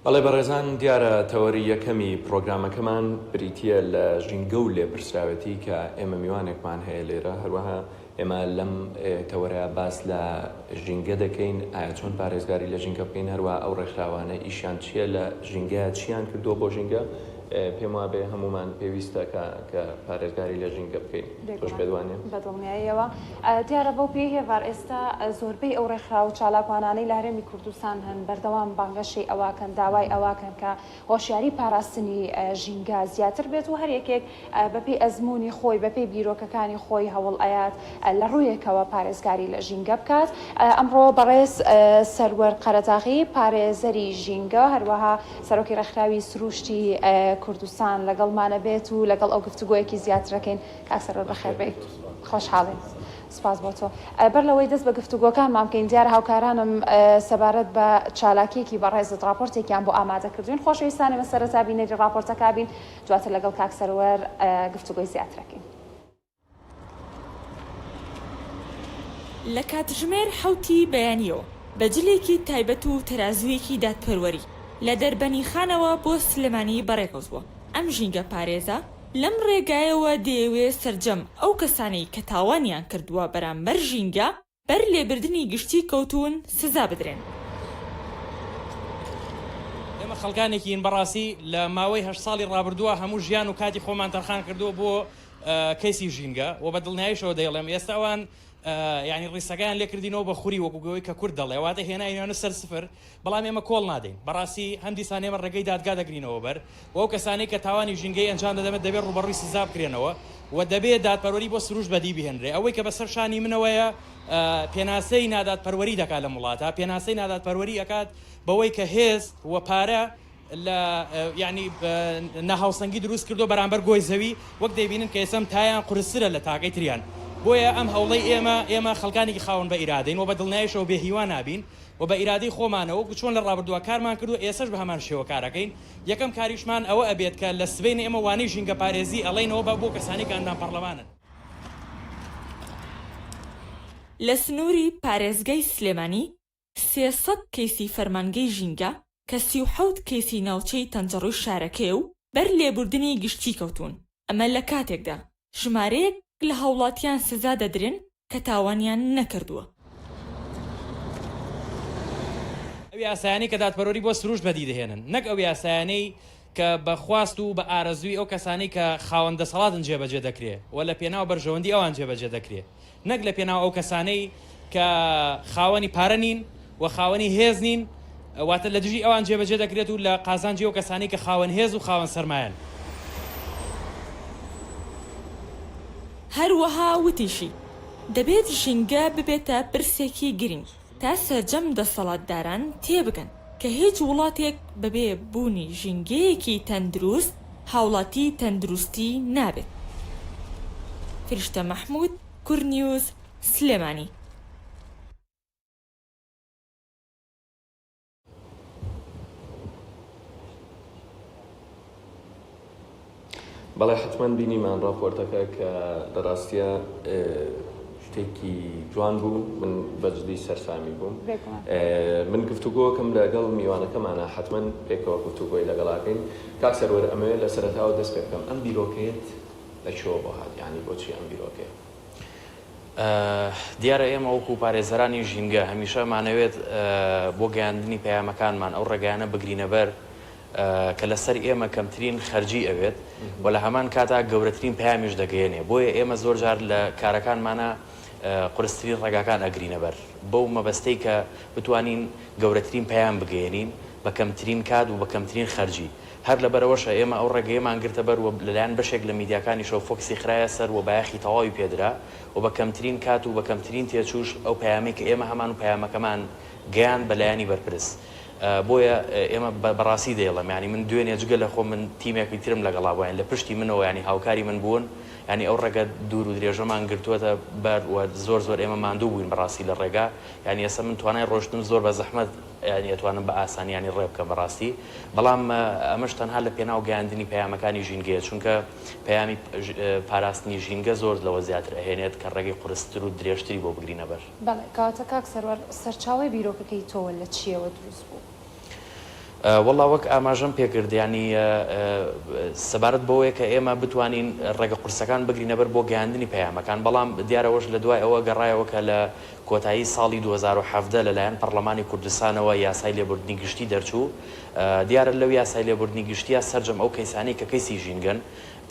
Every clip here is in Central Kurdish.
بەڵێ بەڕێزان دیارە تەوەری یەکەمی پڕۆگرامەکەمان بریتییە لە ژینگە و لێپرسراوێتی کە ئێمە میوانێکمان هەیە لێرە هەروەها ئێمە لەم تەوەرە باس لە ژینگە دەکەین ئایا چۆن پارێزگاری لە ژینگە بکەین هەروە ئەو ڕێکخراوانە ئیشیان چییە لە ژینگە چیان کردووە بۆ ژینگە پێم وابێ هەمومان پێویستە کە کە پارێزگاری لە ژینگە بکەین تۆش پێت وانیە؟ بە دڵنیاییەوە دیارە بەو پێی هێڤار ئێستا زۆربەی ئەو ڕێکخراو و چالاکوانانەی لە هەرێمی کوردستان هەن بەردەوام بانگەشەی ئەوەکەن داوای ئەوەکەن کە هۆشیاری پاراستنی ژینگە زیاتر بێت و هەر یەکێک بەپێی ئەزموونی خۆی بەپێی بیرۆکەکانی خۆی هەوڵ ئەیات لە ڕوویەکەوە پارێزگاری لە ژینگە بکات. ئەمڕۆ بەڕێز سەروەر قەرەداغی پارێزەری ژینگە هەروەها سەرۆکی ڕێکخراوی سرووشتی کوردستان لەگەڵمانە بێت و لەگەڵ ئەو گفتوگۆیەکی زیاترەکەین. کاک سەروەر بەخێربێی. خۆشحاڵین. سپاس بۆ تۆ. بەر لەوەی دەست بە گفتوگۆکانمان بکەین، دیارە هاوکارانم سەبارەت بە چالاکییەکی بەڕێزت ڕاپۆرتێکیان بۆ ئامادە کردووین. خۆشەویستان ئێمە سەرەتا بینەری ڕاپۆرتەکە بین، دواتر لەگەڵ کاک سەروەر گفتوگۆی زیاترەکەین. لە کاتژمێر حەوتی بەیانییەوە بە جلێکی تایبەت و تەرازوویەکی دادپەروەری لە دەربەنیخانەوە بۆ سلێمانی بەڕێکەوتووە، ئەم ژینگەپارێزە لەم ڕێگایەوە دەیەوێ سەرجەم ئەو کەسانەی کە تاوانیان کردووە بەرامبەر ژینگە بەر لێبردنی گشتی کەوتوون سزا بدرێن. ئێمە خەڵکانێکین بەڕاستی لە ماوەی هەشت ساڵی ڕابردووە هەموو ژیان و کاتی خۆمان تەرخان کردووە بۆ کەیسی ژینگە و بە دڵنیاییشەوە دەیڵێم ئێستا ئەوان یانی ڕیسەکەیان لێکردینەوە بە خوری وەکو گەوەی کە کورد دەڵێ واتە هێناینیانە سەر سفر بەڵام ئێمە کۆڵ نادەین. بەڕاستی هەم دیسان ئێمە ڕێگەی دادگا دەگرینەوە بەر و ئەو کەسانەی کە تاوانی ژینگەیی ئەنجام دەدەن دەبێ ڕووبەڕووی سزا بکرێنەوە و دەبێ دادپەروەری بۆ سروشت بەدی بهێنرێ. ئەوەی کە بەسەر شانی منەوەیە پێناسەی نادادپەروەری دەکات لەم وڵاتە، پێناسەی نادادپەروەری ئەکات بەوەی کە هێز و پارە لە یانی ناهاوسەنگی دروست کردووە بەرامبەر گۆی زەوی، وەک دەیبینن کە ئێستا تایان قورسترە لە تاکەی تریان. بۆیە ئەم هەوڵەی ئێمە، ئێمە خەڵکانێکی خاوەن بە ئیرادەین و بە دڵنیایشەوە بێ هیوا نابین. و بە ئیرادەی خۆمانەوە وەکو چۆن لە ڕابردووە کارمان کردووە ئێسەش بە هەمان شێوە کارەکەین، یەکەم کاریشمان ئەوە ئەبێت کە لە سبەینێ ئێمە وانەی ژینگەپارێزی ئەڵێینەوە بە بۆ کەسانی کە ئەندام پەڕلەمانن. لە سنووری پارێزگای سلێمانی 300 کەیسی فەرمانگەی ژینگە کە 37 کەیسی ناوچەی تەنجەڕۆی شارەکەیە و بەر لێبوردنی گشتی کەوتوون، ئەمە لە کاتێکدا ژمارەیەک لە هاوڵاتیان سزا دەدرێن کە تاوانیان نەکردووە. ئەو یاسایانەی کە دادپەروەری بۆ سروشت بەدی دەهێنن، نەک ئەو یاسایانەی کە بە خواست و بە ئارەزووی ئەو کەسانەی کە خاوەن دەسەڵاتن جێبەجێ دەکرێ و لە پێناو بەرژەوەندی ئەوان جێبەجێ دەکرێ، نەک لە پێناو ئەو کەسانەی کە خاوەنی پارە نین و خاوەنی هێز نین، واتە لە دژی ئەوان جێبەجێ دەکرێت و لە قازانجی ئەو کەسانەی کە خاوەن هێز و خاوەن سەرمایەن. هەروەها وتیشی، دەبێت ژینگە ببێتە پرسێکی گرنگ تا سەرجەم دەسەڵاتداران تێبگەن کە هیچ وڵاتێک بەبێ بوونی ژینگەیەکی تەندروست هاوڵاتی تەندروستی نابێت. فریشتە مەحمود، کوردنیوز، سلێمانی. بەڵێ حتمما بینیمان راپۆرتەکە کە لە ڕاستە شتێکی جوان بوو من بەجدی سەرسامی بووم من گفتوگۆکەم لەگەڵ میوانەکەمانە حتمما پێکەوە گفتوگۆی لەگەڵاکەین کاک سەروەر ئەمەوێت لە سەرەتاوە دەست پێ بکەم ئەم بیرۆکەیەت لە کوێوە بۆ هات یانی بۆچی ئەم بیرۆکەیە؟ دیارە ئێمە وەکو پارێزەرانی ژینگە هەمیشە ئەمانەوێت بۆ گەیاندنی پەیامەکانمان ئەو ڕێگایانە بگرینە بەر کە لەسەر ئێمە کەمترین خەرجی ئەوێت و لە هەمان کاتا گەورەترین پەیامیش دەگەیەنێ بۆیە ئێمە زۆر جار لە کارەکانمانە قورسترین ڕێگاکان ئەگرینە بەر بەو مەبەستەی کە بتوانین گەورەترین پەیام بگەیەنین بە کەمترین کات و بە کەمترین خەرجی هەر لەبەرئەوەشە ئێمە ئەو ڕێگەیەمان گرتە بەر و لەلایەن بەشێک لە میدیاکانیشەوە فۆکسی خرایە سەر و بایەخی تەواوی پێدرا و بە کەمترین کات و بە کەمترین تێچووش ئەو پەیامەی کە ئێمە هەمان و پەیامەکەمان گەیاند بە لایەنی بەرپرس. بۆیە ئێمە بە ڕاستی دەیڵێم یانی من دوێنێ جگە لە خۆم من تیمێکی ترم لەگەڵا بوو یانی لە پشتی منەوە یانی هاوکاری من بوون یانی ئەو ڕێگە دوور و درێژەمان گرتووەتە بەر و زۆر زۆر ئێمە ماندوو بووین بەڕاستی لە ڕێگا یانی ئێستا من توانای ڕۆشتنم زۆر بە زەحمەت یانی ئەتوانم بە ئاسانی یانی ڕێ بکەم بەڕاستی بەڵام ئەمەش تەنها لە پێناو گەیاندنی پەیامەکانی ژینگەیە چونکە پەیامی پاراستنی ژینگە زۆر لەوە زیاتر ئەهێنێت کە ڕێگەی قورستر و درێژتری بۆ بگرینە بەر. بەڵێ کەواتە کاک سەروەر سەرچاوەی بیرۆکەکەی تۆ لە چییەوە دروست بوو؟ وەڵا وەک ئاماژەم پێکرد یانی سەبارەت بەوەیە کە ئێمە بتوانین ڕێگە قورسەکان بگرینە بەر بۆ گەیاندنی پەیامەکان، بەڵام دیارە ئەوەش لە دوای ئەوە گەڕایەوە کە لە کۆتایی ساڵی 2017 لەلایەن پەڕلەمانی کوردستانەوە یاسای لێبوردنی گشتی دەرچوو، دیارە لەو یاسای لێبوردنی گشتیە سەرجەم ئەو کەیسانەی کە کەیسی ژینگەن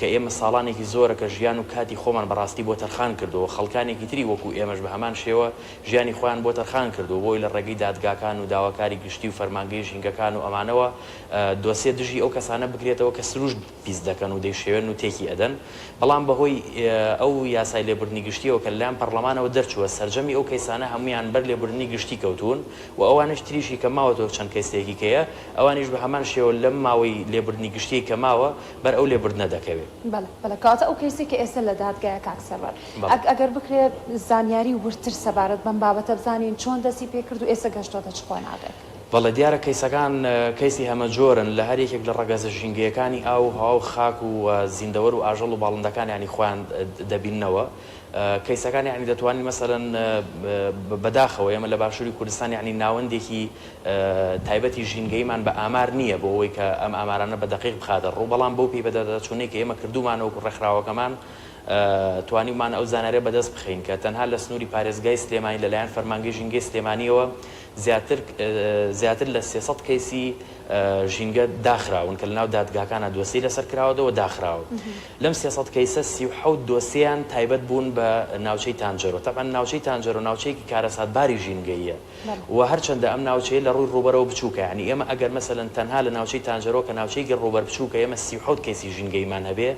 کە ئێمە ساڵانێکی زۆرە کە ژیان و کاتی خۆمان بەڕاستی بۆ تەرخان کردووە و خەڵکانێکی تری وەکو ئێمەش بە هەمان شێوە ژیانی خۆیان بۆ تەرخان کردووە بۆی لە ڕێگەی دادگاکان و داواکاری گشتی و فەرمانگەی ژینگەکان و ئەمانەوە دۆسیە دژی ئەو کەسانە بکرێتەوە کە سروشت پیس دەکەن و دەیشێوێنن و تێکی ئەدەن بەڵام بەهۆی ئەو یاسای لێبوردنی گشتیەوە کە لەلایەن پەڕلەمانەوە دەرچووە سەرجەمی ئەو کەیسانە هەموویان بەر لێبوردنی گشتی کەوتوون و ئەوانەش تریشی کە ماوەتەوە چەند کەیسێکی کەیە ئەوانیش بە هەمان شێوە لەم ماوەی لێبوردنی گشتیەی کە ماوە بەر ئەو لێبوردنە دەکەوێ. بەڵێ بەڵێ کەواتە ئەو کەیسەی کە ئێستا لە دادگایە کاک سەروەر ئەگ ئەگەر بکرێ زانیاری وردتر سەبارەت بەم بابەتە بزانین چۆن دەستی پێکرد و ئێستا گەشتۆتە چ قۆناغێک؟ بەڵێ دیارە کەیسەکان کەیسی هەمەجۆرن لە هەر یەکێک لە ڕەگەزە ژینگەیەکانی ئاو و هەوا و خاک و زیندەوەر و ئاژەڵ و باڵندەکان یانی خۆیان دەبیننەوە کەیسەکان یانی دەتوانین مەسەلەن بەداخەوە ئێمە لە باشووری کوردستان یانی ناوەندێکی تایبەتی ژینگەییمان بە ئامار نییە بۆ ئەوەی کە ئەم ئامارانە بە دەقیق بخاتە ڕوو، بەڵام بەو پێی بەدواداچوونەی کە ئێمە کردوومانە وەکو ڕێکخراوەکەمان توانیومانە ئەو زانیارییە بەدەست بخەین کە تەنها لە سنووری پارێزگای سلێمانی لەلایەن فەرمانگەی ژینگەی سلێمانییەوە زیاتر زیاتر لە 300 کەیسی ژینگە داخراون کە لەناو دادگاکانە دۆسیەی لەسەر کراوەتەوە داخراون. لەم 300 کەیسە 37 دۆسیەیان تایبەت بوون بە ناوچەی تانجەرۆ، تەبعەن ناوچەی تانجەرۆ ناوچەیەکی کارەساتباری ژینگەییە. وە هەرچەندە ئەم ناوچەیە لە ڕووی ڕووبەرەوە بچووکە یانی ئێمە ئەگەر مەسەلەن تەنها لە ناوچەی تانجەرۆ کە ناوچەیەکی ڕووبەر بچووکە ئێمە 37 کەیسی ژینگەییمان هەبێ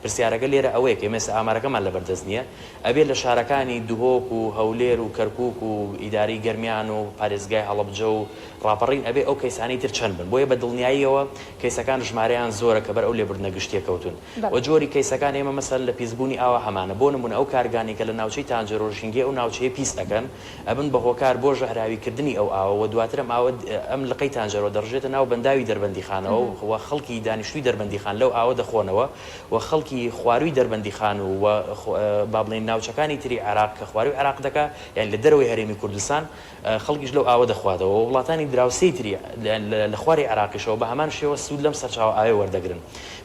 پرسیارەکە لێرە ئەوەیە کە ئێمە ئێستا ئامارەکەمان لەبەر دەست نییە ئەبێ لە شارەکانی دهۆک و هەولێر و کەرکووک و ئیدارەی گەرمیان و پارێزگای هەڵەبجە و ڕاپەڕین ئەبێ ئەو کەیسانەی تر چەند بن بۆیە بە دڵنیاییەوە کەیسەکان ژمارەیان زۆرە کە بەر ئەو لێبوردنە گشتیە کەوتوون وە جۆری کەیسەکان ئێمە مەسەلەن لە پیسبوونی ئاوا هەمانە بۆ نموونە ئەو کارگانەی کە لە ناوچەی تانجەرۆ ژینگەی ئەو ناوچەیە پیس ئەکەن ئەبن بە هۆکار بۆ ژەهراوی کردنی ئەو ئاوە و دواتر ئەم ئاوە ئەم لقەی تانجەرۆ دەڕژێتە ناو بەنداوی دەربەندیخانەوە و خەڵکی دانیشتووی دەربەندیخان لەو ئاوە دەخۆنەوە و خەڵکی خوارووی دەربەندیخان و با بڵێین ناوچەکانی تری عێراق کە خوارووی عێراق دەکا یانی لە دەرەوەی هەرێمی کوردستان خەڵکیش لەو ئاوە دەخواتەوە و وڵاتانی دراوسێی تری لە خواری عێراقیشەوە بە هەمان شێوە سوود لەم سەرچاوە ئاوە وەردەگرن.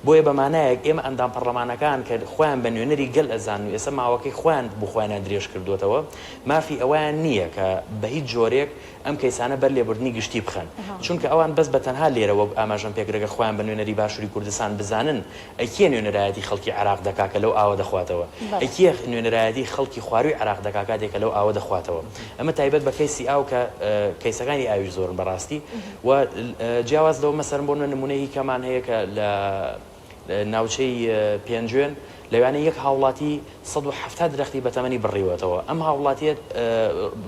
بۆیە بە مانایەک ئێمە ئەندام پەڕلەمانەکان کە خۆیان بە نوێنەری گەل ئەزانن و ئێستا ماوەکەی خۆیان بۆ خۆیانیان درێژ کردووەتەوە مافی ئەوەیان نییە کە بە هیچ جۆرێک ئەم کەیسانە بەر لێبوردنی گشتی بخەن چونکە ئەوان بەس بە تەنها لێرە وەک ئاماژەم پێکرد گەر خۆیان بە نوێنەری باشووری کوردستان بزانن ئەی کێ نوێنەرایەتی خەڵکی عێراق دەکا کە لەو ئاوە دەخواتەوە؟ ئەی کێ نوێنەرایەتی خەڵکی خوارووی عێراق دەکا کاتێک کە لەو ئاوە دەخواتەوە؟ ئەمە تایبەت بە کەیسی ئاو کە کەیسەکانی ئاویش زۆرن بەڕاستی و جیاواز لەوە مەسەلەن بۆ نموونە هی کەمان هەیە کە لە ناوچەی پێنجوێن لەوانەیە یەک هاوڵاتی 170 درەختی بەتەمەنی بڕیوەتەوە ئەم هاوڵاتیە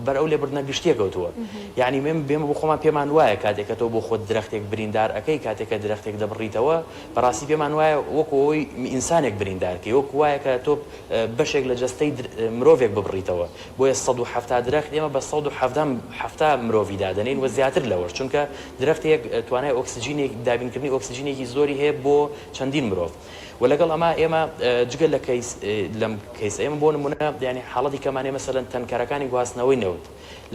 بەر ئەو لێبوردنە گشتیە کەوتووە یعنی مێم بێمە بۆ خۆمان پێمان وایە کاتێک کە تۆ بۆ خۆت درەختێک بریندار ئەەکەی کاتێک کە درەختێک دەبڕیتەوە بەڕاستی پێمان وایە وەکو ئەوەی ئینسانێک بریندار کەی وەکو وایە کە تۆ بەشێک لە جەستەی مرۆڤێک ببڕیتەوە بۆیە 170 درەخت ئێمە بە 170 مرۆڤی دادەنین و زیاتر لەوەش چونکە درەختێک توانای ئۆکسجینێک دابینکردنی ئۆکسجینێکی زۆری هەیە بۆ چەندین مرۆڤ و لەگەڵ ئەمە ئێمە جگە لە کەیس لەم کەیس ئێمە بۆ نمونە یانی حاڵەتی کەمانێ مەسەلەن تەنکەرەکانی گواستنەوەی نەوت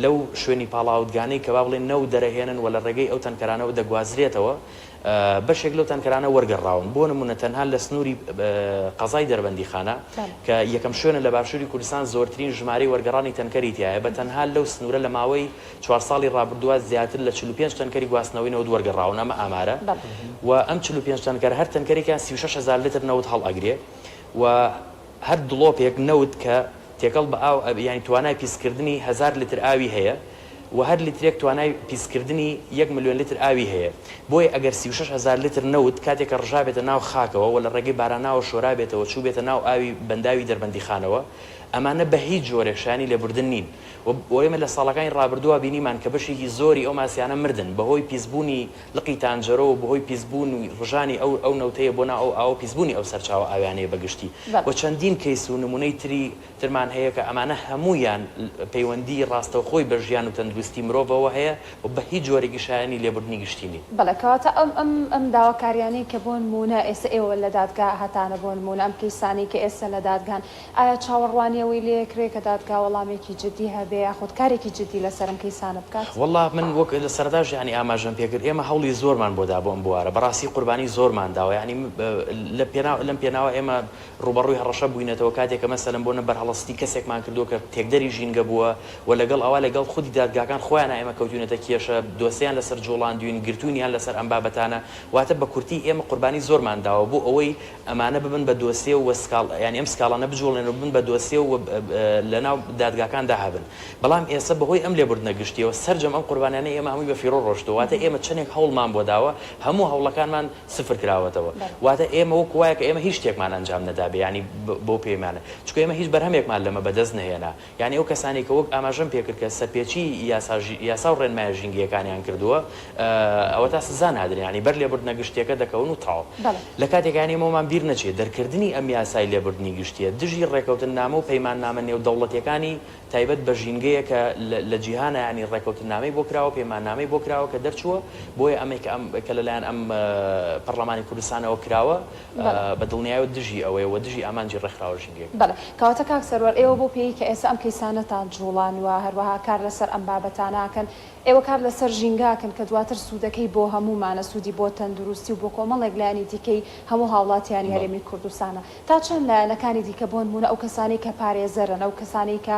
لەو شوێنی پاڵاوتگانەی کە با بڵێن نەوت دەرەهێنن و لە ڕێگەی ئەو تەنکەرانەوە دەگوازرێتەوە بەشێک لەو تانکەرانە وەرگەڕاون، بۆ نموونە تەنها لە سنووری قەزای دەربەندیخانە کە یەکەم شوێنە لە باشووری کوردستان زۆرترین ژمارەی وەرگەڕانی تەنکەری تیایە، بە تەنها لەو سنوورە لە ماوەی چوار ساڵی ڕابردووە زیاتر لە 45 تەنکەری گواستنەوەی نەوت وەرگەڕاون، ئەمە ئامارە و ئەم 45 تەنکەرە هەر تەنکەرێکیان 36 هەزار لتر نەوت هەڵئەگرێ و هەر دڵۆپێک نەوت کە تێکەڵ بە ئاو ئەبێ یانی توانای پیسکردنی هەزار لتر ئاوی هەیە و هەر لترێک توانای پیسکردنی یەک ملیۆن لتر ئاوی هەیە بۆیە ئەگەر 36 هەزار لتر نەوت کاتێک کە ڕژابێتە ناو خاکەوە و لە ڕێگەی باراناوە شۆرابێتەوە چووبێتە ناو ئاوی بەنداوی دەربەندیخانەوە ئەمانە بە هیچ جۆرێک شایانی لێبوردن نین و ئێمە لە ساڵەکانی ڕابردووە بینیمان کە بەشێکی زۆری ئەو ماسیانە مردن بەهۆی پیسبوونی لقی تانجەرۆ و بەهۆی پیسبوون و ڕژانی ئەو ئەو نەوتەیە بۆ ناو ئەو ئاوە و پیسبوونی ئەو سەرچاوە ئاویانەیە بە گشتی و چەندین کەیس و نموونەی تری ترمان هەیە کە ئەمانە هەموویان پەیوەندی ڕاستەوخۆی بە ژیان و تەندروستی مرۆڤەوە هەیە و بە هیچ جۆرێکی شایەنی لێبوردنی گشتی نین. بەڵێ کەواتە ئەم ئەم ئەم داواکاریانەی کە بۆ نموونە ئێستا ئێوە لە دادگا هەتانە بۆ نموونە ئەم کەیسانەی کە ئێستا لە دادگان ئایا چاوەڕوانی. گومانی ئەوەی لێ ئەکرێ کە دادگا وەڵامێکی جدی هەبێ یاخود کارێکی جدی لەسەر ئەم کەیسانە بکات؟ وەڵا من وەک لە سەرەتاش یانی ئاماژەم پێکرد ئێمە هەوڵی زۆرمان بۆ دا بۆ ئەم بوارە بەڕاستی قوربانی زۆرمان داوە یانی لە پێناو لەم پێناوە ئێمە ڕووبەڕووی هەڕەشە بووینەتەوە کاتێک کە مەسەلەن بۆ نە بەرهەڵستی کەسێکمان کردووە کە تێکدەری ژینگە بووە و لەگەڵ ئەوە لەگەڵ خودی دادگاکان خۆیانا ئێمە کەوتوینەتە کێشە دۆسێیان لەسەر جوڵاندوین گرتوینیان لەسەر ئەم بابەتانە واتە بە کورتی ئێمە قوربانی زۆرمان داوە بۆ ئەوەی ئەمانە ببن بە دۆسیە و سکاڵ یانی ئەم سکاڵانە بجوڵێن و ببن بە دۆسیە و لەناو دادگاکاندا هەبن بەڵام ئێستا بەهۆی ئەم لێبوردنە گشتیەوە سەرجەم ئەم قوربانیانەی ئێمە هەمووی بە فیڕۆ ڕۆشتووە واتە ئێمە چەندێک هەوڵمان بۆ داوە هەموو هەوڵەکانمان سفر کراوەتەوە واتە ئێمە وەکو وایە کە ئێمە هیچ شتێکمان ئەنجام نەدابێ یانی بەو پێمانە چونکە ئێمە هیچ بەرهەمێکمان لەمە بەدەست نەهێنا یانی ئەو کەسانەی کە وەک ئاماژەم پێکرد کە سەرپێچی یاسا یاسا و ڕێنمایە ژینگەیەکانیان کردووە ئەوەتا سزا نادرێن یانی بەر لێبوردنە گشتیەکە دەکەون و تەواو. بەڵێ. لە کاتێکا یانی ئێمەمان بیر نەچێ دەرکردنی ئەم یاسای لێبوردنی گشتیە دژی ڕێکەوتننامە و پەیماننامە نێودەوڵەتیەکانی تایبەت بە ژینگەیە کە لە جیهانا یانی ڕێکەوتننامەی بۆ کراوە پەیماننامەی بۆ کراوە کە دەرچووە بۆیە ئەمەی کە ئەم کە لەلایەن ئەم پەڕلەمانی کوردستانەوە کراوە بەڵێ. بە دڵنیایەوە دژی ئەوەیە و دژی ئامانجی ڕێکخراوە ژینگەیەکە. بەڵێ. کەواتە کاک سەروەر ئێوە بەو پێیەی کە ئێستا ئەم کەیسانەتان جوڵانوە هەروەها کار لەسەر ئەم بابەتانە ئەکەن ئێوە کار لەسەر ژینگە ئەکەن کە دواتر سوودەکەی بۆ هەموومانە سوودی بۆ تەندروستی و بۆ کۆمەڵێک لایەنی دیکەی هەموو هاوڵاتیانی بەڵێ. هەرێمی کوردستانە. تا چەند لایەنەکانی دیکە بۆنموونە ئەو کەسانەی کە پارێزەرن، ئەو کەسانەی کە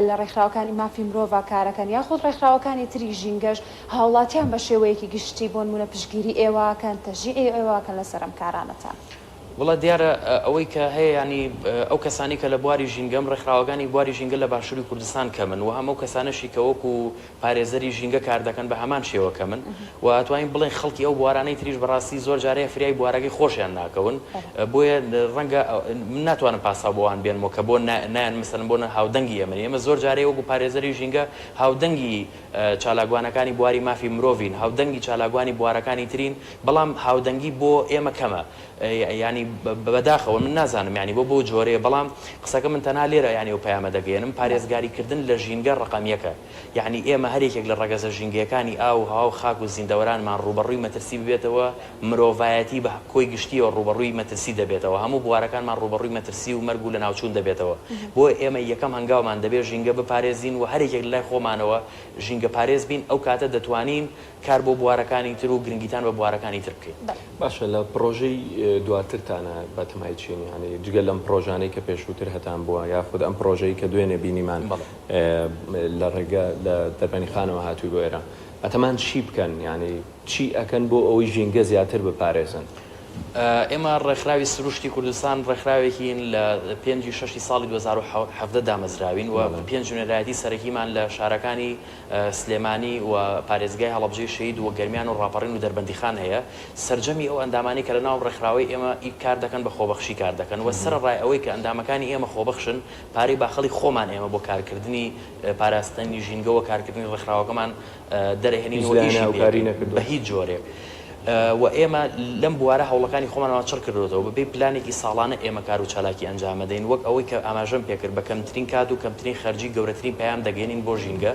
لە ڕێکخراوەکانی مافی مرۆڤا کارەکەن یاخود ڕێکخراوەکانی تری ژینگەش هاوڵاتیان بە شێوەیەکی گشتی بۆنموونە پشتگیری ئێوە ئەکەن، تەشجیعی ئێوە ئەکەن لەسەر ئەم کارانەتان؟ وەڵا دیارە ئەوەی کە هەیە یانی ئەو کەسانەی کە لە بواری ژینگەم ڕێکخراوەکانی بواری ژینگە لە باشووری کوردستان کەمن و هەم ئەو کەسانەشی کە وەکوو پارێزەری ژینگە کار دەکەن بە هەمان شێوە کەمن و ئەتوانین بڵێین خەڵکی ئەو بوارانەی تریش بەڕاستی زۆر جارەیە فریای بوارەکەی خۆشیان ناکەون بۆیە ڕەنگە من ناتوانم پاساو بۆ ئەوان بێنمەوە کە بۆ نایەن مەسەلەن بۆ هاودەنگی ئێمە نین ئێمە زۆر جارەیە وەکو پارێزەری ژینگە هاودەنگی چالاکوانەکانی بواری مافی مرۆڤین هاودەنگی چالاکوانی بوارەکانی ترین بەڵام هاودەنگی بۆ ئێمە کەمە یانی بەداخەوە من نازانم یانی بۆ بەو جۆرەیە بەڵام قسەکە من تەنها لێرە یانی ئەو پەیامە دەگەیەنم پارێزگاری کردن لە ژینگە ڕەقەم یەکە یانی ئێمە هەر یەکێک لە ڕەگەزە ژینگەیەکانی ئاو و هەوا و خاک و زیندەوەرانمان ڕووبەڕووی مەترسی ببێتەوە مرۆڤایەتی بە کۆی گشتیەوە ڕووبەڕووی مەترسی دەبێتەوە هەموو بوارەکانمان ڕووبەڕووی مەترسی و مەرگ و لەناوچوون دەبێتەوە بۆیە ئێمە یەکەم هەنگاومان دەبێت ژینگە بپارێزین و هەر یەکێک لەلای خۆمانەوە ژینگەپارێز بین ئەو کاتە دەتوانین کار بۆ بوارەکانی تر و گرنگیتان بە بوارەکانی تر بکەین. باشە لە پڕۆژەی دواترتانا بەتەمای چین؟ یانی جگە لەم پڕۆژانەی کە پێشووتر هەتان بووە یاخود ئەم پڕۆژەی کە دوێنێ بینیمان لە ڕێگە لە دەربەنیخانەوە هاتووی بۆ ئێرە بەتەمان چی بکەن؟ یانی چی ئەکەن بۆ ئەوەی ژینگە زیاتر بپارێزن؟ ئێمە ڕێکخراوی سروشتی کوردستان ڕێکخراوێکین لە پێنجی شەشی ساڵی 2017 دامەزراوین و پێنج نوێنەرایەتی سەرەکیمان لە شارەکانی سلێمانی و پارێزگای هەڵەبجەی شەهید و گەرمیان و ڕاپەڕین و دەربەندیخان هەیە، سەرجەمی ئەو ئەندامانەی کە لەناو ڕێکخراوەی ئێمە کار دەکەن بە خۆبەخشی کار دەکەن و سەرەڕای ئەوەی کە ئەندامەکانی ئێمە خۆبەخشن پارەی باخەڵی خۆمان ئێمە بۆ کارکردنی پاراستنی ژینگە و کارکردنی ڕێکخراوەکەمان دەرەهێنین هیچ و لایەنە ئیشی هاوکاری پێ نەکردووە؟ بە هیچ جۆرێک و ئێمە لەم بوارە هەوڵەکانی خۆمانمان چڕ کردۆتەوە بەپێی پلانێکی ساڵانە ئێمە کار و چالاکی ئەنجامەدەین وەک ئەوەی کە ئاماژەم پێکرد بە کەمترین کات و کەمترین خەرجی گەورەترین پەیام دەگەیەنین بۆ ژینگە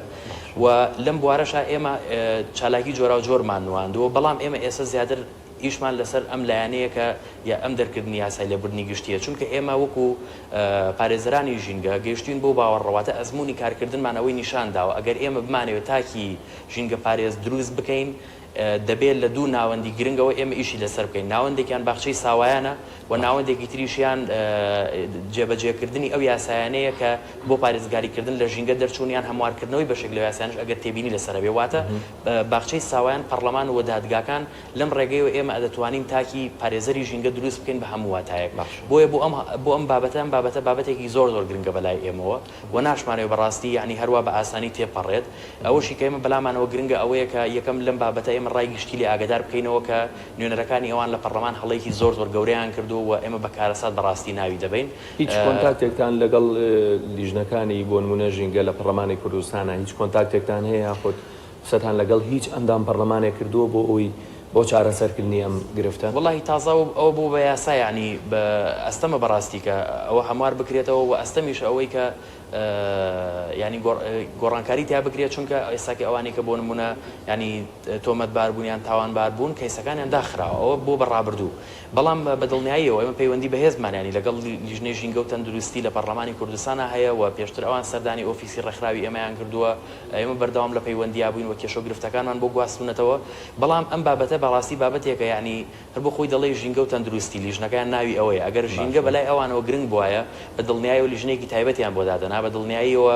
و لەم بوارەشا ئێمە چالاکی جۆراوجۆرمان نواندووە بەڵام ئێمە ئێستا زیاتر ئیشمان لەسەر ئەم لایەنەیە کە یا ئەم دەرکردنی یاسای لێبوردنی گشتیە چونکە ئێمە وەکو پارێزەرانی ژینگە گەیشتوین بەو باوەڕە واتە ئەزموونی کارکردنمان ئەوەی نیشان داوە ئەگەر ئێمە بمانەوێت تاکی ژینگەپارێز دروست بکەین دەبێت لە دوو ناوەندی گرنگەوە ئێمە ئیشی لەسەر بکەین، ناوەندێکیان باخچەی ساوایانە و ناوەندێکی تریشیان جێبەجێکردنی ئەو یاسایانەیە کە بۆ پارێزگاریکردن لە ژینگە دەرچوون یان هەموارکردنەوەی بەشێک لەو یاسایانەش ئەگەر تێبینی لەسەر هەبێ واتە باخچەی ساوایان، پەڕلەمان و دادگاکان لەم ڕێگەیەوە ئێمە دەتوانین تاکی پارێزەری ژینگە دروست بکەین بە هەموو واتایەک بۆیە بۆ ئەم بۆ ئەم بابەتە ئەم بابەتە بابەتێکی زۆر زۆر گرنگە بەلای ئێمەوە و ناشمانەوێ بەڕاستی یانی هەروا بە ئاسانی تێپەڕێت. ئەوەشی کە ئێمە بەلامانەوە گرنگە ئەوەیە کە یەکەم لەم بابەتە ئێمە ڕای گشتی لێ ئاگەدار بکەینەوە کە نوێنەرەکانی ئەوان لە پەڕلەمان هەڵەیەکی زۆر زۆر گەورەیان کردووە و ئێمە بە کارەسات بەڕاستی ناوی دەبەین. هیچ کۆنتاکتێکتان لەگەڵ لیژنەکانی بۆ نموونە ژینگە لە پەڕلەمانی کوردستانا هیچ کۆنتاکتێکتان هەیە یاخود قسەتان لەگەڵ هیچ ئەندام پەڕلەمانێک کردووە بۆ ئەوەی. بۆ چارەسەرکردنی ئەم گرفتە؟ وەڵاهی تازە ئەوە بوو بە یاسا یەعنی بە ئەستەمە بەڕاستی کە ئەوە هەموار بکرێتەوە وە ئەستەمیشە ئەوەی کە یانی گۆڕانکاری تیا بکرێت چونکە ئێستاکە ئەوانەی کە بۆ نمونە یانی تۆمەتبار بوون یان تاوانبار بوون کەیسەکانیان داخراوە ئەوە بۆ بە ڕابردوو بەڵام بە دڵنیاییەوە ئێمە پەیوەندی بەهێزمان یانی لەگەڵ لیژنەی ژینگە و تەندروستی لە پەڕلەمانی کوردستانا هەیە و پێشتر ئەوان سەردانی ئۆفیسی ڕێکخراوی ئێمەیان کردووە ئێمە بەردەوام لە پەیوەندیا بووین و کێشە و گرفتەکانمان بۆ گواستوونەتەوە بەڵام ئەم بابەتە بەڕاستی بابەتێکە یانی هەر بۆ خۆی دەڵێی ژینگە و تەندروستی، لیژنەکەیان ناوی ئەوەیە، ئەگەر ژینگە بەلای ئەوانەوە گرنگ بوایە، بە دڵنیایەوە لیژنەیەکی تایبەتیان بۆ دادەنا، بە دڵنیاییەوە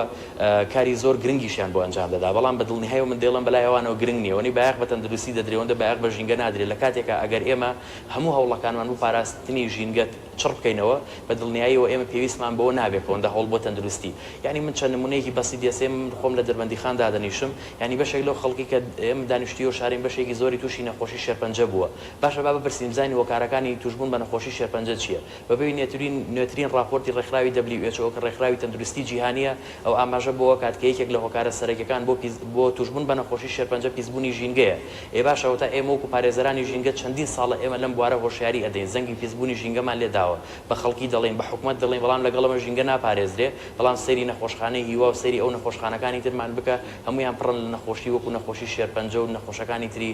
کاری زۆر گرنگیشیان بۆ ئەنجام دەدا، بەڵام بە دڵنیایەوە من دەیڵێم بەلای ئەوانەوە گرنگ نییە، ئەوەنەی بایەخ بە تەندروستی دەدرێ ئەوەندە بایەخ بە ژینگە نادرێ، لە کاتێکا ئەگەر ئێمە هەموو هەوڵەکانمان بۆ پاراستنی ژینگە چڕ بکەینەوە، بە دڵنیاییەوە ئێمە پێویستمان بەوە نابێ کە ئەوەندە هەوڵ بۆ تەندروستی، یانی من چەند نموونەیەکی بەسیت دێسێم، من خۆم لە دەربەندیخان دادەنیشم، یانی بەشێک لەو خەڵکی کە ئێمە دانیشتووی ئەو شارەین بەشێکی زۆری تووشی نەخۆشی شێرپەنجە بووە. باشە با بپرسین بزانین هۆکارەکانی تووشبوون بە نەخۆشی شێرپەنجە چییە؟ بەپێی نوێترین نوێترین ڕاپۆرتی ڕێکخراوی WHO کە ڕێکخراوی تەندروستی جیهانییە ئەو ئاماژە بەوە کات کە یەکێک لە هۆکارە سەرەکیەکان بۆ پیس بۆ تووشبوون بە نەخۆشی شێرپەنجە پیسبوونی ژینگەیە. ئێ باشە ئەوەتا ئێمە وەکو پارێزەرانی ژینگە چەندین ساڵە ئێمە لەم بوارە هۆشیاری ئەدەین زەنگی پیسبوونی ژینگەمان لێ داوە بە خەڵکی دەڵێین بە حکومەت دەڵێین بەڵام لەگەڵ ئەمە ژینگە ناپارێزرێ بەڵام سەیری نەخۆشخانەی هیوا و سەیری ئەو نەخۆشخانەکانی ترمان بکە هەموویان پڕن لە نەخۆشی وەکو نەخۆشی شێرپەنجە و نەخۆشەکانی تری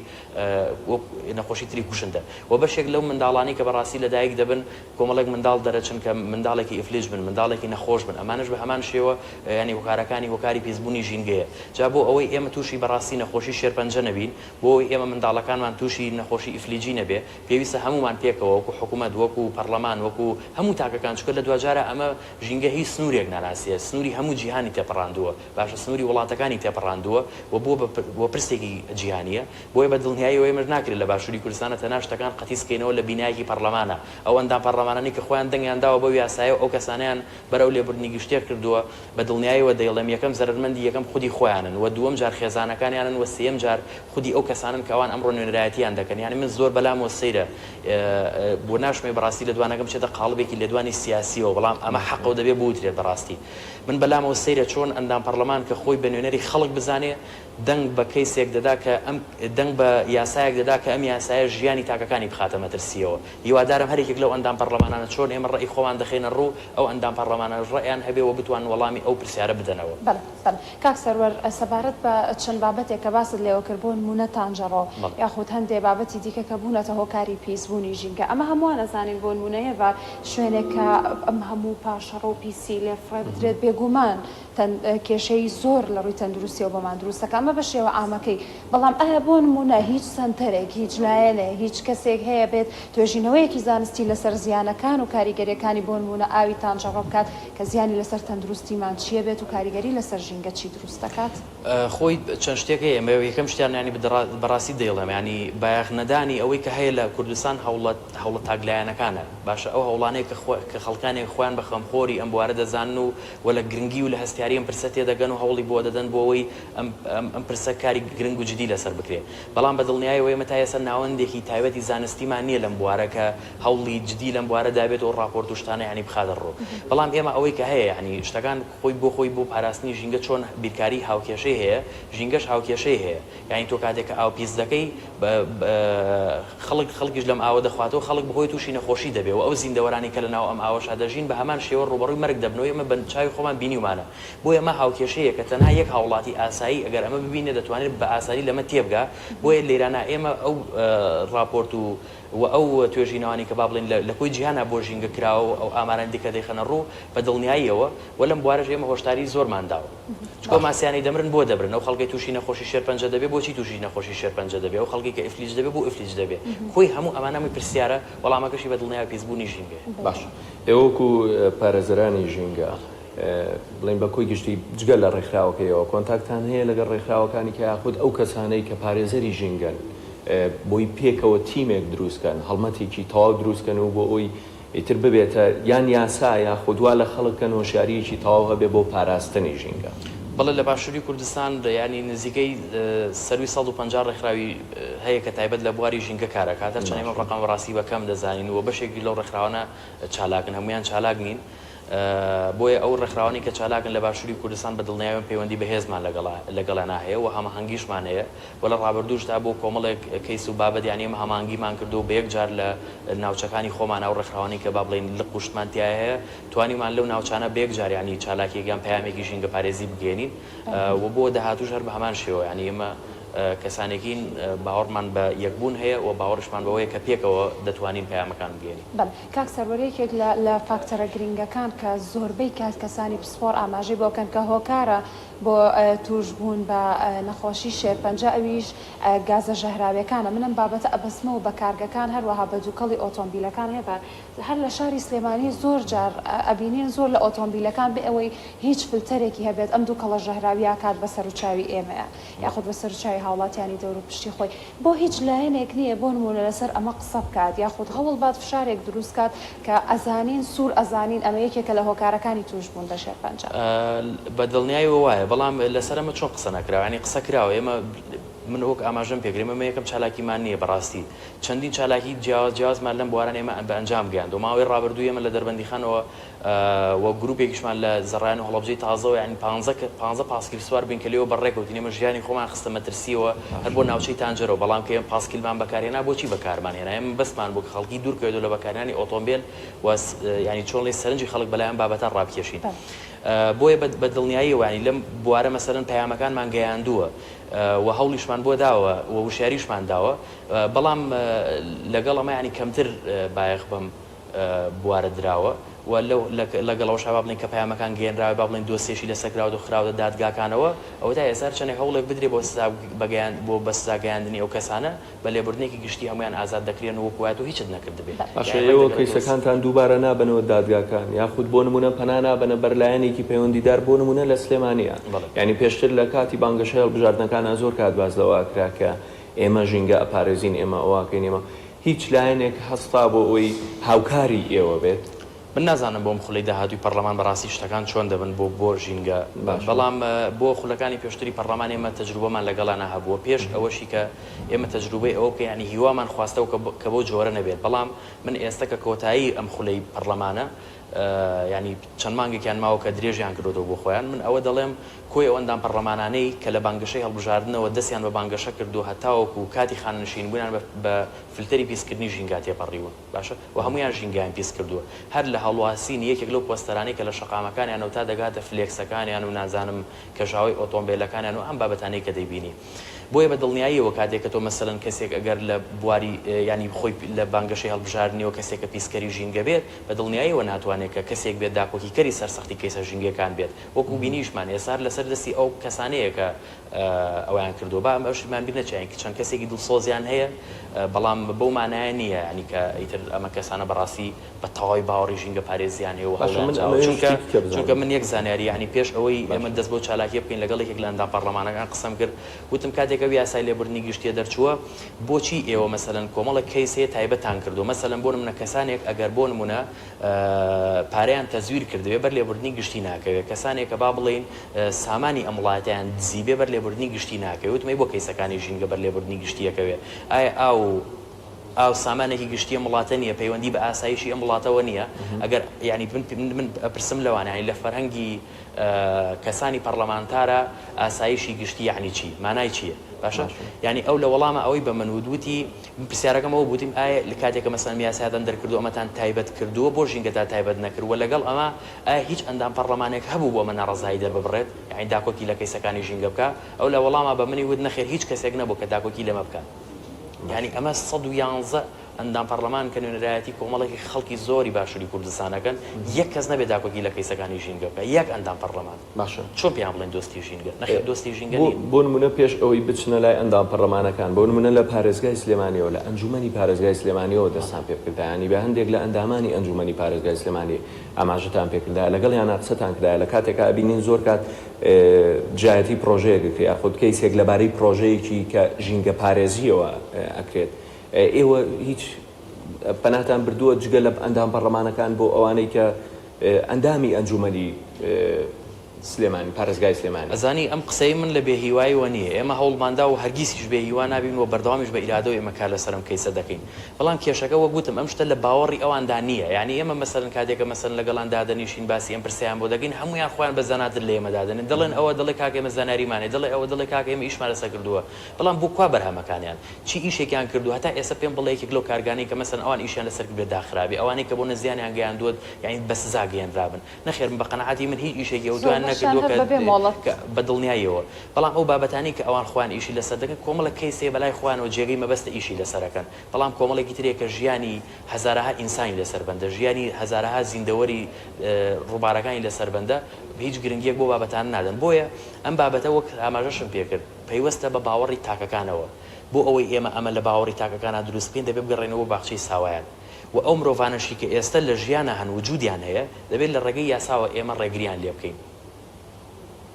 وەک نەخۆشی تری کوشندە وە بەشێک لەو منداڵانەی کە بەڕاستی لەدایک دەبن کۆمەڵێک منداڵ دەرەچن کە منداڵێکی ئیفلیج بن منداڵێکی نەخۆش بن ئەمانەش بە هەمان شێوە یانی هۆکارەکانی هۆکاری پیسبوونی ژینگەیە جا بۆ ئەوەی ئێمە تووشی بەڕاستی نەخۆشی شێرپەنجە نەبین بۆ ئەوەی ئێمە منداڵەکانمان تووشی نەخۆشی ئیفلیجی نەبێ پێویستە هەموومان پێکەوە وەکو حکومەت وەکو پەڕلەمان وەکو هەموو تاکەکان چونکە لە دواجارا ئەمە ژینگە هیچ سنوورێک ناناسێ سنووری هەموو جیهانی تێپەڕاندووە باشە سنووری وڵاتەکانی تێپەڕاندووە و بووە بە بووە پرسێکی جیهانییە بۆیە بە دڵنیاییەوە ئێمەش ناکرێت لە باشووری کوردستانە تەنها شتەکان قەتیس کەینەوە لە بینایەکی پەڕلەمانە ئەو ئەندام پەڕلەمانانەی کە خۆیان دەنگیان داوە بەو یاسایە و ئەو کەسانەیان بەرەو لێبوردنی گشتیە کردووە بە دڵنیایەوە دەیڵێم یەکەم زەرەرمەندی یەکەم خودی خۆیانن و دووەم جار خێزانەکانیانن و سێیەم جار خودی ئەو کەسانەن کە ئەوان ئەمڕۆ نوێنەرایەتیان دەکەن یانی من زۆر بەلامەوە سەیرە بۆ ناشمەوێ بەڕاستی لێدوانەکەم بچێتە قاڵبێکی لێدوانی سیاسیەوە بەڵام ئەمە حەقە و دەبێ بوترێت بەڕاستی من بەلامەوە سەیرە چۆن ئەندام پەڕلەمان کە خۆی بە نوێنەری خەڵک بزانێ دەنگ بە کەیسێک دەدا کە ئەم دەنگ بە یاسایەک دەدا کە ئەم یاسایە ژیانی تاکەکانی بخاتە مەترسیەوە هیوادارم هەر یەکێک لەو ئەندام پەڕلەمانانە چۆن ئێمە ڕەئی خۆمان دەخەینە ڕوو ئەو ئەندام پەڕلەمانانەش ڕەئیان هەبێ و بتوانن وەڵامی ئەو پرسیارە بدەنەوە. بەڵێ بەڵێ کاک سەروەر سەبارەت بە چەند بابەتێک کە باست لێوە کرد بۆ نموونە تانجەڕۆ یاخود هەندێ بابەتی دیکە کە بوونەتە هۆکاری پیسبوونی ژینگە ئەمە هەمووان ئەزانین بۆ نموونە ئێڤار شوێنێک کە ئەم هەموو پاشەڕۆ و پیسی لێ فڕێ بدرێت بێگومان کێشەی زۆر لە ڕووی تەندروستیەوە بۆمان دروست دەکات ئەمە بە شێوە عامەکەی بەڵام ئایا بۆ نموونە هیچ سەنتەرێک هیچ لایەنێ هیچ کەسێک هەیە بێت توێژینەوەیەکی زانستی لەسەر زیانەکان و کاریگەریەکانی بۆ نموونە ئاوی تانجەڕۆ بکات کە زیانی لەسەر تەندروستیمان چیە بێت و کاریگەری لەسەر ژینگە چی دروست دەکات؟ خۆی چەند شتێک هەیە ئێمە یەکەم شتیان یانی بەڕاستی دەیڵێم یانی بایەخ نەدانی ئەوەی کە هەیە لە کوردستان هەوڵە هەوڵە تاکلایەنەکانە باشە ئەو هەوڵانەیە کە خۆ کە خەڵکانێک خۆیان بە خەمخۆری ئەم بوارە دەزانن و و لە گرنگی و لە هەستیاری ئەم پرسە تێدەگەن و هەوڵی بۆ دەدەن بۆ ئەوەی ئەم ئەم پرسە کاری گرنگ و جدی لەسەر بکرێ بەڵام بە دڵنیایەوە ئێمە تا ئێستا ناوەندێکی تایبەتی زانستیمان نییە لەم بوارە کە هەوڵی جدی لەم بوارە دابێت و ڕاپۆرت و شتانە یانی بخاتە ڕوو بەڵام ئێمە ئەوەی کە هەیە یانی شتەکان خۆی بۆ خۆی بۆ پاراستنی ژینگە چۆن بیرکاری هاوکێشەی هەیە ژینگەش هاوکێشەی هەیە یانی تۆ کاتێک کە ئاو پیس دەکەی بە خەڵک خەڵکیش لەم ئاوە دەخواتەوە خەڵک بەهۆی تووشی نەخۆشی دەبێ و ئەو زیندەوەرانی کە لەناو ئەم ئاوەشا دەژین بە هەمان شێوە ڕووبەڕووی مەرگ دەبنەوە ئێمە بە چاوی خۆمان بینیومانە بۆیە ئەمە هاوکێشەیەکە تەنها یەک هاوڵاتی ئاسایی ئەگەر ئەمە ببینێ دەتوانێت بە ئاسانی لەمە تێبگا بۆیە لێرانە ئێمە ئەو ڕاپۆرت و و ئەو توێژینەوانەی کە با بڵێین لە کۆی جیهانا بۆ ژینگە کراوە و ئەو ئامارانەی دیکە دەیخەنە ڕوو بە دڵنیاییەوە و لەم بوارەش ئێمە هۆشداریی زۆرمان داوە. چونکە ئەو ماسیانەی دەمرن بۆ دەمرن؟ ئەو خەڵکەی تووشی نەخۆشی شێرپەنجە دەبێ بۆچی تووشی نەخۆشی شێرپەنجە دەبێ؟ ئەو خەڵکەی کە ئیفلیج دەبێ بۆ ئیفلیج دەبێ؟ کۆی هەموو ئەمانە هەمووی پرسیارە، وەڵامەکەشی بە دڵنیایەوە پیسبوونی ژینگەیە. باشە ئێوە وەکوو پارێزەرانی ژینگە بڵێین بە کۆی گشتی جگە لە ڕێکخراوەکەی ئێوە کۆنتاکتان هەیە لەگەڵ ڕێکخراوەکانی کە یاخود ئەو کەسانەی کە پارێزەری ژینگەن بۆی پێکەوە تیمێک دروست کەن هەڵمەتێکی تەواو دروست کەن و بۆ ئەوی ئیتر ببێتە یان یاسا یاخود وا لە خەڵک کەن هۆشیارییەکی تەواو هەبێ بۆ پاراستنی ژینگە. بەڵێ لە باشووری کوردستان یانی نزیکەی سەرووی 150 ڕێکخراوی هەیە کە تایبەت لە بواری ژینگە کار ئەکات هەرچەند ئێمە ڕەقەم بەڕاستی بە کەم دەزانین و بەشێکی لەو ڕێکخراوانە چالاکن هەموویان چالاک نین. بۆیە ئەو ڕێکخراوانەی کە چالاکن لە باشووری کوردستان بە دڵنیایەوە پەیوەندی بەهێزمان لەگەڵیانا هەیە و هەماهەنگیشمان هەیە و لە ڕابردووشدا بۆ کۆمەڵێک کەیس و بابەت یانی ئێمە هەماهەنگیمان کردووە و بە یەک جار لە ناوچەکانی خۆمان ئەو ڕێکخراوانەی کە با بڵێین لق و شتمان تیایا هەیە توانیومان لەو ناوچانە بە یەک جار یانی چالاکییەک یان پەیامێکی ژینگەپارێزی بگەیەنین و بۆ داهاتووش هەر بە هەمان شێوە یانی ئێمە کەسانێکین باوەڕمان بە یەکبوون هەیە و باوەڕیشمان بەوەیە کە پێکەوە دەتوانین پەیامەکان بگەیەنین. بەڵێ کاک سەروەر یەکێک لە لە فاکتەرە گرینگەکان کە زۆربەی کات کەسانی پسپۆڕ ئاماژەی بۆ ئەکەن کە هۆکارە بۆ تووشبوون بە نەخۆشی شێرپەنجە ئەویش گازە ژەهراویەکانە من ئەم بابەتە ئەبەستمەوە بە کارگەکان هەروەها بە دووکەڵی ئۆتۆمبیلەکان هێڤار هەر لە شاری سلێمانی زۆر جار ئەبینین زۆر لە ئۆتۆمبیلەکان بێ ئەوەی هیچ فلتەرێکی هەبێت ئەم دووکەڵە ژەهراویە ئەکات بە سەروچاوی ئێمەیا یاخود بە سەروچاوی هاوڵاتیانی دەوروپشتی خۆی بۆ هیچ لایەنێک نییە بۆ نموونە لەسەر ئەمە قسە بکات یاخود هەوڵ بات فشارێک دروست کات کە ئەزانین سوور ئەزانین ئەمە یەکێکە لە هۆکارەکانی تووشبوون بە شێرپەنجە. بە دڵنیایەوە وایە بەڵام لەسەر ئەمە چۆن قسە نەکراوە یانی قسە کراوە ئێمە من وەک ئاماژەم پێکرد ئێمە یەکەم چالاکیمان نییە بەڕاستی چەندین چالاکی جیاواز جیاوازمان لەم بوارانە ئێمە بە ئەنجام گەیاندووە ماوەی ڕابردوو ئێمە لە دەربەندیخانەوە و گروپێکیشمان لە زەڕایەن و هەڵەبجەی تازەوە یانی پانزە کە پانزە پاسکیل سوار بووین کە لێوە بەڕێکەوتین ئێمە ژیانی خۆمان خستە مەترسییەوە هەر بۆ ناوچەی تانجەرۆ بەڵام کە ئێمە پاسکیلمان بەکارهێنا بۆچی بەکارمان هێنا ئێمە مەبەستمان بوو کە خەڵکی دوور کەوێتەوە لە بەکارهێنانی ئۆتۆمبێل و یانی چۆن ڵێی سەرنجی خەڵک بەلای ئەم بابەتە ڕابکێشین بۆیە بە دڵنیاییەوە یانی لەم بوارە مەسەلەن پەیامەکانمان گەیاندووە و هەوڵیشمان بۆ داوە و وشیاریشمان داوە بەڵام لەگەڵ ئەمە یانی کەمتر بایەخ بەم بوارە دراوە و لەو لەگەڵ ئەوەشا با بڵێین کە پەیامەکان گەیەنراوە با بڵێین دۆسیەشی لەسەر کراوەتەوە خراوەتە دادگاکانەوە ئەوە تا ئێستا هەرچەندێک هەوڵێک بدرێ بۆ سزا بەگەیان بۆ بە سزا گەیاندنی ئەو کەسانە بە لێبوردنێکی گشتی هەموویان ئازاد دەکرێن و وەکو وایە تۆ هیچت نەکردبێ باشە یانی ئێوە ڕێک لەگەڵ دۆس. کەیسەکانتان دووبارە نابەنەوە دادگاکان یاخود بۆ نموونە پەنا نابەنە بەر لایەنێکی پەیوەندیدار بۆ نموونە لە سلێمانییە بەڵێ. یانی پێشتر لە کاتی بانگەشەی هەڵبژاردنەکانا زۆر کات باس لەوە ئەکرا کە ئێمە ژینگە ئەپارێزین ئێمە ئەوە ئەکەین ئێمە هیچ لایەنێک هەستا بۆ ئەوەی هاوکاری ئێوە بێت؟ من نازانم بۆ ئەم خولەی داهاتووی پەڕلەمان بەڕاستی شتەکان چۆن دەبن بۆ بۆ ژینگە، باشە. بەڵام بۆ خولەکانی پێشتری پەڕلەمان ئێمە تەجروبەمان لەگەڵیانا هەبووە پێش ئەوەشی کە ئێمە تەجروبەی ئەوە بکەین یانی هیوامان خواستەوە کە کە بەو جۆرە نەبێت بەڵام من ئێستە کە کۆتایی ئەم خولەی پەڕلەمانە یانی چەند مانگێکیان ماوە کە درێژیان کردۆتەوە بۆ خۆیان، من ئەوە دەڵێم کۆی ئەو ئەندام پەڕلەمانانەی کە لە بانگەشەی هەڵبژاردنەوە دەستیان بە بانگەشە کردووە هەتاوەکو کاتی خانەنشین بوونیان بە فلتەری پیسکردنی ژینگا تێپەڕیون باشە و هەموویان ژینگایان پیس کردووە هەر لە هەڵواسینی یەکێک لەو پۆستەرانەی کە لە شەقامەکانیانەوە تا دەگاتە فلێکسەکانیان و نازانم کەژاوەی ئۆتۆمبێلەکانیان و ئەم بابەتانەی کە دەیبینی. بۆیە بە دڵنیاییەوە کاتێک کە تۆ مەسەلەن کەسێک ئەگەر لە بواری یانی خۆی لە بانگەشەی هەڵبژاردنیەوە کەسێک کە پیسکەری ژینگە بێت بە دڵنیاییەوە ناتوانێت کە کەسێک بێت داکۆکیکەری سەرسەختی کەیسە ژینگەکان بێت وەکو بینیشمان ئێستا هەر لەسەر دەستی ئەو کەسانەیە کە ئەوەیان کردووە با ئەمەشمان بیر نەچێت یانی چەند کەسێکی دڵسۆزیان هەیە بەڵام بەو مانایە نییە یانی کە ئیتر ئەمە کەسانە بەڕاستی بە تەواوی باوەڕی ژینگە پارێزیان هەیە و باشە هەوڵیان من داوە ئەمەوێ چونکە شتێکی کە چونکە بزانم من یەک زانیاری یانی پێش ئەوەی ئێمە باشە دەست بەو چالاکیە بکەین لەگەڵ یەکێک لە ئەندام پەڕلەمانەکان قسەم کرد وتم کاتێک ئەو یاسای لێبوردنی گشتیە دەرچووە بۆچی ئێوە مەسەلەن کۆمەڵێک کەیس هەیە تایبەتان کردووە مەسەلەن بۆ نمونە کەسانێک ئەگەر بۆ نمونە پارەیان تەزویر کردبێ بەر لێبوردنی گشتی ناکەوێ کەسانێک کە با بڵێین سامانی ئەم وڵاتەیان دزیبێ بەر لێبوردنی گشتی ناکەوێ وتم ئەی بۆ کەیسەکانی ژینگە بەر لێبوردنی گشتی ئەکەوێ ئایا ئاو ئاو سامانێکی گشتی ئەم وڵاتە نییە، پەیوەندی بە ئاسایشی ئەم وڵاتەوە نییە، ئەگەر یانی من من ئەپرسم لەوانە یانی لە فەرهەنگی کەسانی پەڕلەمانتارا ئاسایشی گشتی یانی چی؟ مانای چییە؟ باشە یانی ئەو لە وەڵاما ئەوەی بە من وت وتی من پرسیارەکەم ئەوە بوو وتیم ئایا لە کاتێک کە مەسەلەن یاسایتان دەرکردووە ئەمەتان تایبەت کردووە بۆ ژینگەتان تایبەت نەکردووە لەگەڵ ئەمە ئایا هیچ ئەندام پەڕلەمانێک هەبوو بۆ ئەمە ناڕەزایی دەرببڕێت یانی داکۆکی لە کەیسەکانی ژینگە بکا ئەو لە وەڵاما بە منی وت نەخێر هیچ کەسێک نەبوو کە داکۆکی لەمە بکا. یانی ئەمە 111 ئەندام پەڕلەمان کە نوێنەرایەتی کۆمەڵێکی خەڵکی زۆری باشوری کوردستان ئەکەن یەک کەس نەبێت داکۆکی لە کەیسەکانی ژینگە بکا یەک ئەندام پەڕلەمان باشە چۆن پێیان بڵێن دۆستی ژینگە نەخێر دۆستی ژینگە بۆ نین. بۆ نمونە پێش ئەوەی بچنە لای ئەندام پەڕلەمانەکان بۆ نمونە لە پارێزگای سلێمانیەوە لە ئەنجومەنی پارێزگای سلێمانیەوە دەستان پێ بکردایە یانی بە هەندێک لە ئەندامانی ئەنجومەنی پارێزگای سلێمانی ئاماژەتان پێ کردایە لەگەڵیانا قسەتان کردایە لە کاتێکا ئەبینین زۆر کات دژایەتی پڕۆژەیەک ئەکرێت یاخود کەیسێک لەبارەی پڕۆژەیەکی کە ژینگە پارێزییەوە ئەکرێت ئێوە هیچ پەناتان بردووە جگە لە ئەندام پەڕلەمانەکان بۆ ئەوانەی کە ئەندامی ئەنجومەنی. سلێمانی، پارێزگای سلێمانی؟ ئەزانی ئەم قسەی من لە بێ هیواییەوە نییە، ئێمە هەوڵمان داوە و هەرگیزیش بێ هیوا نابین و بەردەوامیش بە ئیرادەوە ئێمە کار لەسەر ئەم کەیسە دەکەین، بەڵام کێشەکە وەک وتم ئەم شتە لە باوەڕی ئەواندا نییە، یانی ئێمە مەسەلەن کاتێک کە مەسەلەن لەگەڵیان دادەنیشین باسی ئەم پرسەیان بۆ دەکەین هەموویان خۆیان بە زاناتر لە ئێمە دادەنێن، دەڵێن ئەوە دەڵێ کاکە ئێمە زانیاریمان هەیە، دەڵێ ئەوە دەڵێ کاکە ئێمە ئیشمان لەسەر کردووە، بەڵام بۆ کوا بەرهەمەکانیان؟ چی ئیشێکیان کردووە؟ هەتا ئێستا پێم بڵێ یەکێک لەو کارگانەی کە مەسەلەن ئەوان ئیشیان لەسەر کردبێ داخرابێ، ئەوانەی کە بۆنە زیانیان گەیاندووە یانی بە سزا گەیەنرابن. نەخێر من بە قەناعەتی من هیچ ئیشێکی ئەوتۆیان زۆربەشیان نەکردووە هەر کە بەبێ مۆڵەت. کە بە دڵنیاییەوە. بەڵام ئەو بابەتانەی کە ئەوان خۆیان ئیشی لەسەر دەکەن کۆمەڵێک کەیس هەیە بەلای خۆیانەوە جێگەی مەبەستە ئیشی لەسەر ئەکەن بەڵام کۆمەڵێکی تر هەیە کە ژیانی هەزارەها ئینسانی لەسەر بەندە ژیانی هەزارەها زیندەوەری ڕووبارەکانی لەسەر بەندە هیچ گرنگیەک بۆ بابەتانە نادەن بۆیە ئەم بابەتە وەک ئاماژەشم پێکرد پەیوەستە بە باوەڕی تاکەکانەوە بۆ ئەوەی ئێمە ئەمە لە باوەڕی تاکەکانا دروست بکەین دەبێ بگەڕێینەوە بۆ باخچەی ساوایان و ئەو مرۆڤانەشی کە ئێستە لە ژیانا هەن وجودیان هەیە دەبێت لە ڕێگەی یاساوە ئێمە ڕێگریان لێ بکەین.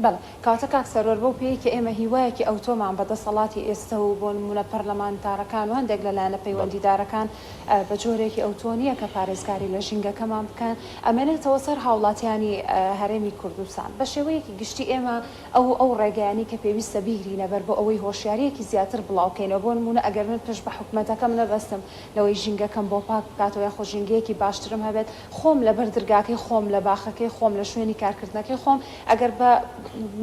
بەڵێ. کەواتە کاک سەروەر بەو پێیەی کە ئێمە هیوایەکی ئەوتۆمان بە دەسەڵاتی ئێستە و بۆ نموونە پەرلەمانتارەکان و هەندێک لە لایەنە پەیوەندیدارەکان بە جۆرێکی ئەوتۆ نییە کە پارێزگاری لە ژینگەکەمان بکەن ئەمێنێتەوە سەر هاوڵاتیانی هەرێمی کوردستان بە شێوەیەکی گشتی ئێمە ئەو ئەو ڕێگایانەی کە پێویستە بیگرینە بەر بۆ ئەوەی هۆشیارییەکی زیاتر بڵاو کەینەوە بۆ نموونە ئەگەر من پشت بە حکومەتەکەم نەبەستم لەوەی ژینگەکەم بۆ پاک بکاتەوە یاخود ژینگەیەکی باشترم هەبێت خۆم لەبەر درگاکەی خۆم لە باخەکەی خۆم لە شوێنی کارکردنەکەی خۆم ئەگەر بە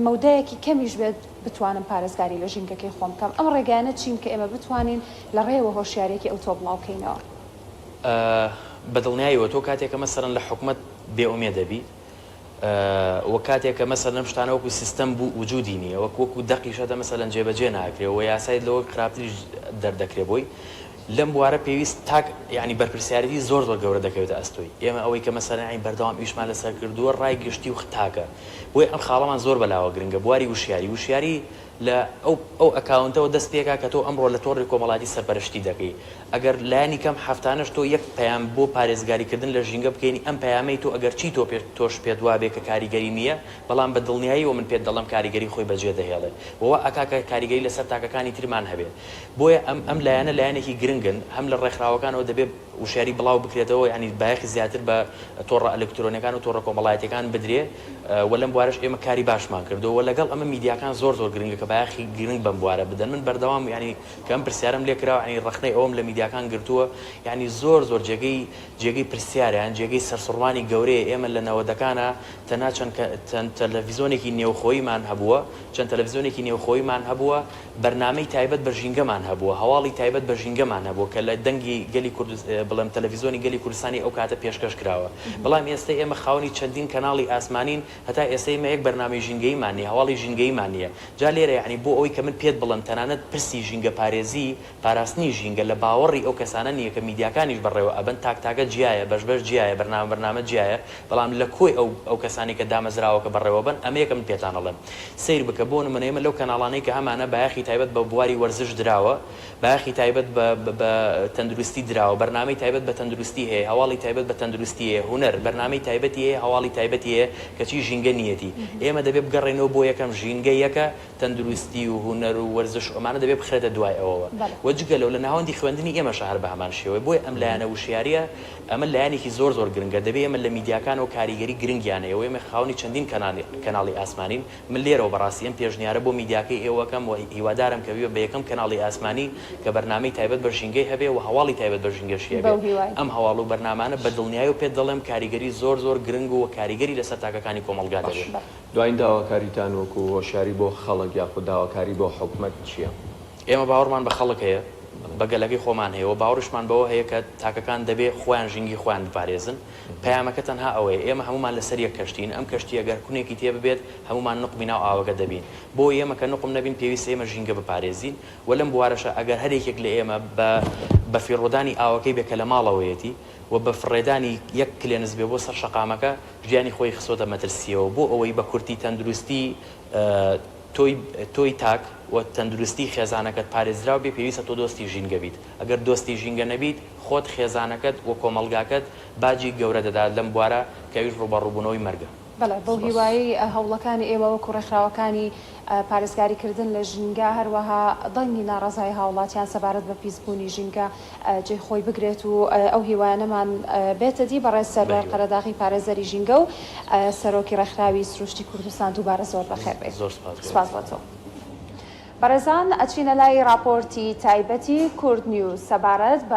مەودایەکی کەمیش بێت بتوانم پارێزگاری لە ژینگەکەی خۆم بکەم ئەم ڕێگایانە چین کە ئێمە بتوانین لە ڕێیەوە هۆشیارییەکی ئەوتۆ بڵاو کەینەوە؟ بە دڵنیایەوە تۆ کاتێک کە مەسەلەن لە حکومەت بێ ئومێد ئەبی وە کاتێک کە مەسەلەن ئەم شتانە وەکو سیستەم بوو وجودی نییە وەک وەکو دەقیش هەتە مەسەلەن جێبەجێ ناکرێ وە یاسای لەوە خراپتریش دەردەکرێ بۆی لەم بوارە پێویست تاک یانی بەرپرسیارێتی زۆر زۆر گەورە دەکەوێتە ئەستۆی ئێمە ئەوەی کە مەسەلەن یانی بەردەوام ئیشمان لەسەر کردووە ڕای گشتی و تاکە بۆیە ئەم خاڵەمان زۆر بەلاوە گرنگە بواری وشیاری وشیاری لە ئەو ئەو ئەکاونتەوە دەست پێکا کە تۆ ئەمڕۆ لە تۆڕی کۆمەڵایەتی سەرپەرشتی دەکەی ئەگەر لایەنی کەم هەفتانەش تۆ یەک پەیام بۆ پارێزگاری کردن لە ژینگە بکەینی ئەم پەیامەی تۆ ئەگەر چی تۆ پێ تۆش پێت وابێ کە کاریگەری نییە بەڵام بە دڵنیاییەوە من پێت دەڵێم کاریگەری خۆی بەجێ دەهێڵێ و وا ئەکا کە کاریگەری لەسەر تاکەکانی ترمان هەبێ بۆیە ئەم ئەم لایەنە لایەنێکی گرنگن هەم لە ڕێکخراوەکانەوە دەبێ وشیاری بڵاو بکرێتەوە یانی بایەخی زیاتر بە تۆڕە ئەلکترۆنیەکان و تۆڕە کۆمەڵایەتیەکان بدرێ و لەم بوارەش ئێمە کاری باشمان کردووە و لەگەڵ ئەمە میدیاکان زۆر زۆر گرنگە کە بایەخی گرنگ بەم بوارە بدەن من بەردەوام یانی کە ئەم پرسیارەم لێ کراوە یانی ڕەخنەی ئەوەم لە میدیاکان گرتووە یانی زۆر زۆر جێگەی جێگەی پرسیارە یان جێگەی سەرسوڕمانی گەورەیە ئێمە لە نەوەدەکانا تەنها چەند چەند تەلەڤیزۆنێکی نێوخۆییمان هەبووە چەند تەلەڤیزۆنێکی نێوخۆییمان هەبووە بەرنامەی تایبەت بە ژینگەمان هەبووە، هەواڵی تایبەت بە ژینگەمان هەبووە کە لە دەنگی گەلی کوردست بڵێم تەلەفیزۆنی گەلی کوردستانی ئەو کاتە پێشکەش کراوە. بەڵام ئێستە ئێمە خاوەنی چەندین کەناڵی ئاسمانین، هەتا ئێستە ئێمە یەک بەرنامەی ژینگەییمان نییە، هەواڵی ژینگەییمان نییە. جا لێرە یەعنی بۆ ئەوەی کە من پێت بڵێم تەنانەت پرسی ژینگەپارێزی، پاراستنی ژینگە لە باوەڕی ئەو کەسانە نییە کە میدیاکانیش بەڕێوە ئەبەن، تاک تاکە جیایە، بەش بەش جیایە، بەرنامە بەرنامە جیایە، بەڵام لە کۆی ئەو ئەو کەسانەی کە دامەزراوەکە بەڕێوە بەن ئەمەیە کە من پێتان ئەڵێم سەیر بکە بۆ نمونە ئێمە لەو کەناڵانەی کە هەمانە بایەخی تایبەت بە بواری وەرزش دراوە بایەخی تایبەت بە بە تەندروستی دراوە بەرنامەی تایبەت بە تەندروستی هەیە هەواڵی تایبەت بە تەندروستی هەیە هونەر بەرنامەی تایبەتی هەیە هەواڵی تایبەتی هەیە کەچی ژینگە نییەتی ئێمە دەبێ بگەڕێینەوە بۆ یەکەم ژینگە یەکە تەندروستی و هونەر و وەرزش و ئەمانە دەبێ بخرێتە دوای ئەوەوە و جگە لەو لە ناوەندی خوێندنی ئێمەشە هەر بە هەمان شێوەی بۆیە ئەم لایەنە وشیارییە ئەمە لایەنێکی زۆر زۆر گرنگە دەبێ ئێمە لە میدیاکانەوە کاریگەری گرنگیان هەیە و ئێمە خاوەنی چەندین کەناڵی کەناڵی ئاسمانین من لێرەوە بەڕاستی ئەم پێشنیارە بۆ میدیاکەی ئێوە ئەکەم و هیوادارم کە ببێ بە یەکەم کەناڵی ئاسمانی کە بەرنامەی تایبەت بە ژینگەی هەبێ و هەواڵی تایبەت بە ژینگەشی هەبێ بەو هیوای. ئەم هەواڵ و بەرنامانە بە دڵنیایەوە پێت دەڵێم کاریگەری زۆر زۆر گرنگ و کاریگەری لەسەر تاکەکانی کۆمەڵگا باش دەبێ. دواین داواکاریتان وەکو هۆشیاری بۆ خەڵک یاخود داواکاری بۆ حکومەت چییە؟ ئێمە باوەڕمان بە خەڵک هەیە، بە گەلەکەی خۆمان هەیە و باوەڕیشمان بەوە هەیە کە تاکەکان دەبێ خۆیان ژینگەی خۆیان بپارێزن. پەیامەکە تەنها ئەوەیە، ئێمە هەموومان لەسەر یەک کەشتین، ئەم کەشتییە گەر کونێکی تێ ببێت، هەموومان نوقمی ناو ئاوەکە دەبین. بۆ ئێمە کە نوقم نەبین، پێویستە ئێمە ژینگە بپارێزین و لەم بوارەشا ئەگەر هەر یەکێک لە ئێمە بە بەفیڕۆدانی ئاوەکەی بێ کە لە ماڵەوەیەتی و بە فڕێدانی یەک کلێنس بێ بۆ سەر شەقامەکە، ژیانی خۆی خستۆتە مەترسییەوە. بۆ ئەوەی بە کورتی تەندروستی تۆی تۆی تاک و تەندروستی خێزانەکەت پارێزراو بێ پێویستە تۆ دۆستی ژینگە بیت ئەگەر دۆستی ژینگە نەبیت خۆت خێزانەکەت و کۆمەڵگاکەت باجی گەورە دەدات لەم بوارە کە ئەویش ڕووبەڕووبوونەوەی مەرگە. بەڵێ، بەو هیوایەی هەوڵەکانی ئێوە وەکو ڕێکخراوەکانی پارێزگاریکردن لە ژینگە، هەروەها دەنگی ناڕەزایی هاوڵاتیان سەبارەت بە پیسبوونی ژینگە جێی خۆی بگرێت و ئەو هیوایانەمان بێتە دی. بەڕێز سەروەر قەرەداغی پارێزەری ژینگە و سەرۆکی ڕێکخراوی سروشتی کوردستان دووبارە زۆر بەخێر بێیت. زۆر سوپاس بۆ سوپاس بۆ تۆ. بەڕێزان ئەچینە لای ڕاپۆرتی تایبەتی کوردنیوز سەبارەت بە.